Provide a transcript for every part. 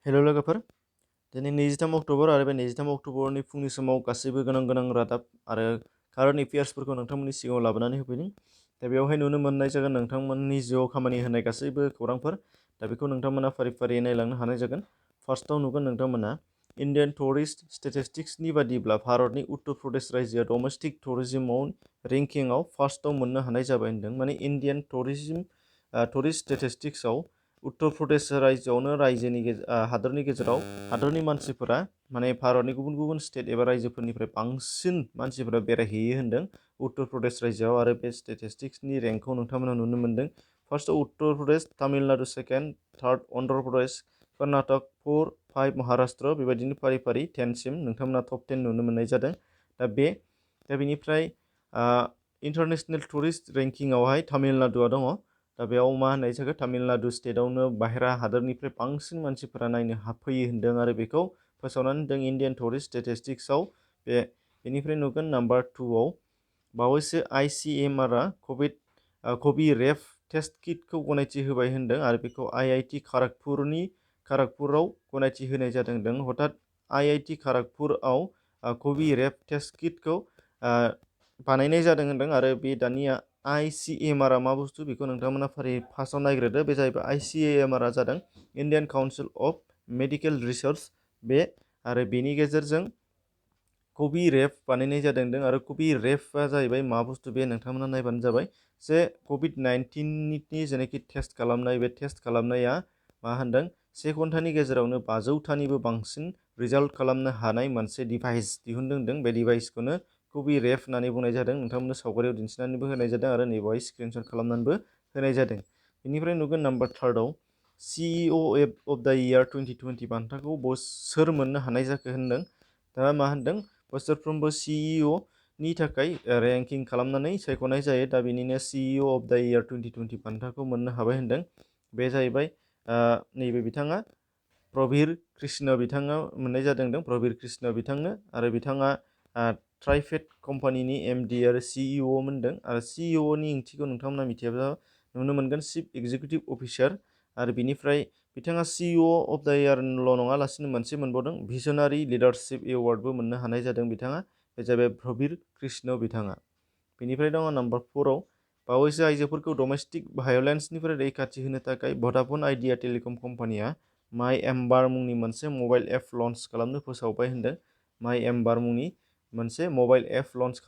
हेल' लोगोफोर, दिनै 23 अक्ट'बर आरो बे 23 अक्ट'बरनि फुंनि समाव गासैबो गोनां रादाब आरो कारेन्ट एफेयार्सफोरखौ नोंथांमोननि सिगाङाव लाबोनानै होफैदों। दा बेवहाय नुनो मोननाय जागोन नोंथांमोननि जिउआव खामानि होनाय गासैबो खौरांफोर। दा बेखौ नोंथांमोना फारि नायलांनो हानाय जागोन। फार्स्टआव नुगोन नोंथांमोना इन्डियान टुरिस्ट स्टेटिस्टिक्सनि बादिब्ला भारतनि उत्तर प्रदेश रायजोआ डमेस्टिक टुरिज्मआव रेंकिंआव फार्स्टआव मोननो हानाय जाबाय होनदों। माने इन्डियान टुरिस्ट स्टेटिस्टिक्सआव उत्तर प्रदेश रायजोआवनो हादरनि गेजेराव हादरनि मानसिफोरा माने भारतनि गुबुन गुबुन स्टेट एबा रायजोफोरनिफ्राय बांसिन मानसिफोरा बेरायहैयो होनदों उत्तर प्रदेश रायजोआव। आरो बे स्टेटिस्टिक्सनि रेंकखौ नोंथांमोना नुनो मोनदों। फार्स्टआव उत्तर प्रदेश, तामिलनाडु सेकेन्ड, थार्ड अन्ध्र प्रदेश, कर्नाटक 4, 5 महाराष्ट्र, बेबायदिनो फारि 10सिम नोंथांमोना टप 10 नुनो मोननाय जादों। दा बेनिफ्राय इन्टारनेसनेल टुरिस्ट रेंकिंआवहाय तामिलनाडुआ दङ। दा बेयाव मा होननाय जागोन, तामिलनाडु स्टेटआवनो बाहेरा हादोरनिफ्राय बांसिन मानसिफोरा नायनो फैयो होनदों आरो बेखौ फोसावनानै होदों इन्डियान टुरिस्ट स्टेटिस्टिक्सआव। बेनिफ्राय नुगोन नाम्बार 2आव बावैसो ICMR-आ कभिरेफ टेस्ट किटखौ गनायथि होबाय होनदों आरो बेखौ IIT खड़गपुराव गनायथि होनाय जादों होनदों। हठात IIT खड़गपुराव कभिरेफ टेस्ट किटखौ बानायनाय जादों होनदों आरो बे दानिया ICMR-आ मा बुस्थु बेखौ नोंथांमोना फार्स्टआव नायग्रोदो। बे जाहैबाय ICMR-आ जादों Indian council of medical research आरो बेनि गेजेरजों कभिरेफ बानायनाय जादों होनदों। आरो कभिरेफआ जाहैबाय मा बुस्थु बे नोंथांमोना नायबानो जाबाय। जे COVID-19नि जेनाखि टेस्ट खालामनाय, बे टेस्ट खालामनाया मा होनदों 1 घन्टानि गेजेरावनो 500थानिबो बांसिन रिजाल्ट खालामनो हानाय मोनसे डिभाइस दिहुनदों होनदों। बे डिभाइसखौनो कभिरेफ होननानै बुंनाय जादों। नोंथांमोननो सावगारियाव दिन्थिनानैबो होनाय जादों आरो नैबावहाय स्क्रिनशट खालामनानैबो होनाय जादों। बेनिफ्राय नुगोन नाम्बार 3आव CEO अफ द इयार 2020 बान्थाखौ सोर मोननो हानाय जाखो होनदों। दा मा होनदों, बोसोरफ्रोमबो CEO नि थाखाय रेंकिं खालामनानै सायख'नाय जायो। दा बेनिनो CEO अफ द इयार 2020 बान्थाखौ मोननो हाबाय होनदों। बे जाहैबाय नैबे बिथाङा प्रबीर कृष्ण बिथाङा मोननाय जादों होनदों। प्रबीर कृष्ण बिथांनो, आरो बिथाङा ट्राइफेड कम्पानिनि MD आरो CEO मोनदों। आरो CEO नि ओंथिखौ नोंथांमोना मिथियाब्ला नुनो मोनगोन चिफ एक्जिकिउटिभ अफिसार। आरो बिनिफ्राय बिथाङा CEO अफ द इयारल' नङालासिनो मोनसे मोनबावदों, भिजनारि लिडारशिप एवार्डबो मोननो हानाय जादों बिथाङा। बे जाबाय प्रबीर कृष्ण बिथाङा। बेनिफ्राय दङ नाम्बार 4आव बावैसो आइजोफोरखौ डमेस्टिक भायलेन्सनिफ्राय रैखाथि होनो थाखाय भडाफन आइडिया टेलिकम कम्पानिया माइ एम्बार मुंनि मोनसे मबाइल एप लन्च खालामनो फोसावबाय होनदों। माइ एम्बार मुंनि मोनसे मबाइल एप लन्च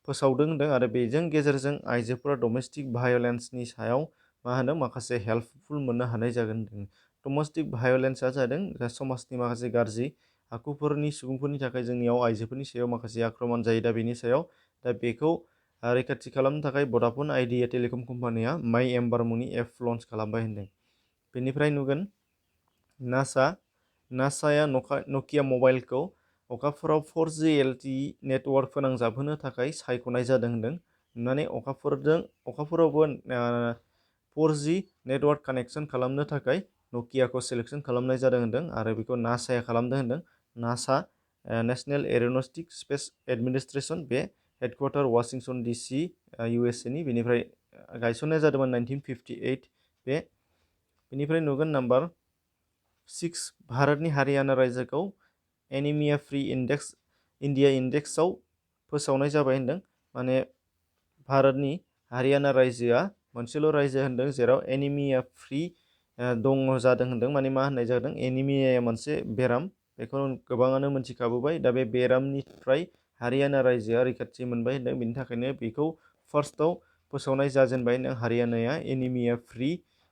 फोसावदों होनदों आरो बेजों गेजेरजों आइजोफोरा डमेस्टिक भायलेन्सनि सायाव माखासे हेल्पफुल मोननो हानाय जागोन होनदों। डमेस्टिक भायलेन्सआ जादों समाजनि माखासे गाज्रि आखुफोरनि सुबुंफोरनि थाखाय जोंनियाव आइजोफोरनि सायाव माखासे आक्रमण जायो। दा बेनि सायाव बेखौ रैखाथि खालामनो थाखाय भडाफन आइडिया टेलिकम कम्पानिया माइ एम्बार मुंनि एप लन्च खालामबाय होनदों। बेनिफ्राय नुगोन नासाया नकिया मबाइलखौ अखाफोराव 4G LTE नेटवर्क फोनांजाबहोनो थाखाय सायख'नाय जादों होनदों। माने अखाफोरावबो 4G नेटवर्क कानेक्सन खालामनो थाखाय नकियाखौ सेलेक्सन खालामनाय जादों होनदों आरो बेखौ नासाया खालामदों होनदों। नासा नेशनेल एर'नस्टिक स्पेस एडमिनिस्ट्रेशन, बे हेडक्वार्टार वाशिंटन DC USA नि। बेनिफ्राय गायसननाय जादोंमोन 1958। बेनिफ्राय नुगोन नाम्बार 6, भारतनि हारियाना रायजोखौ एनिमिया फ्रि इन्डिया इन्डेक्सआव फोसावनाय जाबाय होनदों। माने भारतनि हारियाना रायजोआ मोनसेल' रायजो होनदों जेराव एनिमिया फ्रि जादों होनदों। माने मा होननाय जादों, एनिमियाया मोनसे बेराम, बेखौ गोबाङानो मोनथिखाबोबाय। दा बे बेरामनिफ्राय हारियाना रायजोआ रैखाथि मोनबाय होनदों। बेनि थाखायनो बेखौ फार्स्टआव फोसावनाय जाजेनबाय होनदों। हारियानाया एनिमिया फ्रि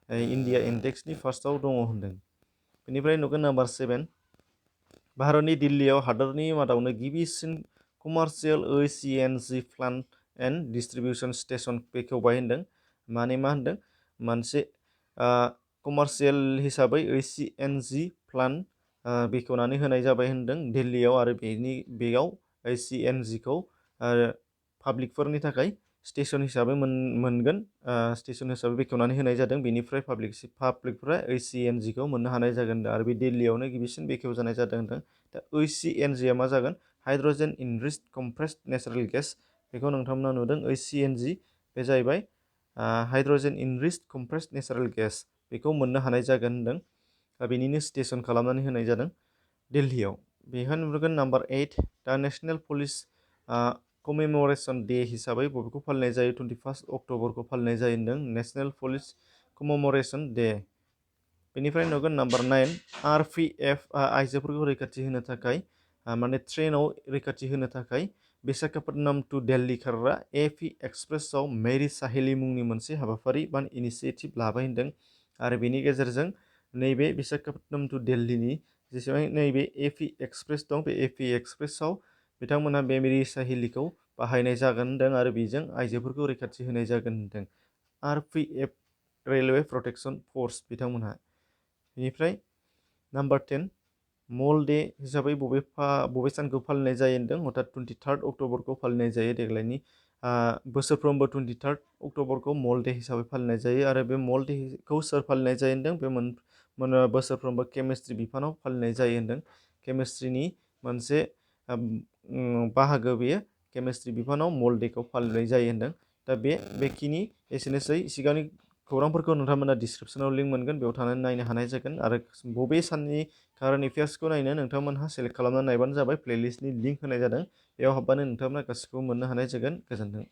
इन्डिया इन्डेक्सनि फार्स्टआव दङ होनदों। बेनिफ्राय नुगोन नाम्बार 7, भारतनि दिल्लीयाव हादरनि मादावनो गिबिसिन commercial OCNG plant and distribution station बेखेवबाय होनदों। माने मा होनदों, मोनसे कमार्शियेल हिसाबै OCNG प्लान्ट बेखेवनानै होनाय जाबाय होनदों दिल्लीयाव। आरो बेयाव OCNGखौ पाब्लिकफोरनि थाखाय स्टेशन हिसाबै मोनगोन, स्टेशन हिसाबै बेखेवनानै होनाय जादों। बेनिफ्राय पाब्लिकफोरा OCNGखौ मोननो हानाय जागोन आरो बे दिल्लीयावनो गिबिसिन बेखेव जानाय जादों होनदों। दा OCNGआ मा जागोन, हाइड्रजेन इनरिच्ड कम्प्रेस्ड नेचारेल गेस। बेखौ नोंथांमोना नुदों OCNG, बे जाहैबाय हाइड्रजेन इनरिच्ड कम्प्रेस्ड नेचारेल गेस। बेखौ मोननो हानाय जागोन होनदों। बेनिनो स्टेसन खालामनानै होनाय जादों दिल्लीयाव। बेहाय नुगोन नाम्बार 8 दा नेसनेल पुलिस कमेमरेसन डे हिसाबै बबेखौ फालिनाय जायो 21 अक्ट'बरखौ फालिनाय जायो होनदों नेसनेल पुलिस कमेमरेसन डे। बेनिफ्राय नुगोन नाम्बार 9 RPF आइजोफोरखौ रैखाथि होनो थाखाय माने ट्रेनाव रैखाथि होनो थाखाय विशाखापट्टनम टु दिल्ली खारग्रा AP एक्सप्रेसआव मेरी साहेली मुंनि मोनसे हाबाफारि बा इनिसिएटिभ लाबाय होनदों आरो बेनि गेजेरजों नैबे विशाखापट्टनम टु दिल्लीनि जेसेबां नैबे AP एक्सप्रेस दं बे AP एक्सप्रेसआव बिथांमोनहा बे मेरी साहेलीखौ बाहायनाय जागोन होनदों आरो बेजों आइजोफोरखौ रैखाथि होनाय जागोन होनदों RPF रेलवे प्रटेक्शन फर्स बिथांमोनहा। बेनिफ्राय नाम्बार 10 मल डे हिसाबै बबे सानखौ फालिनाय जायो होनदों अर्थात 23 अक्ट'बरखौ फालिनाय जायो देग्लायनि बोसोरफ्रोमबो 23 अक्ट'बरखौ मल डे हिसाबै फालिनाय जायो आरो बे मल डेखौ सोर फालिनाय जायो होनदों बे बोसोरफ्रोमबो केमिस्ट्रि बिफानाव फालिनाय जायो होनदों केमिस्ट्रिनि मोनसे बाहागो बेयो केमिस्ट्रि बिफानाव मल डेखौ फालिनाय जायो होनदों। दा बेखिनि एसेनोसै सिगांनि खौरांफोरखौ नोंथांमोना डिसक्रिपसनाव लिंक मोनगोन बेयाव थानानै नायनो हानाय जागोन आरो बबे साननि कारेन्ट एफेयार्सखौ नायनो नोंथांमोनहा सेलेक्ट खालामनानै नायबानो जाबाय प्लेलिस्टनि लिंक होनाय जादों बेयाव हाबबानो नोंथांमोना गासिखौबो मोननो हानाय जागोन। गोजोन्थों।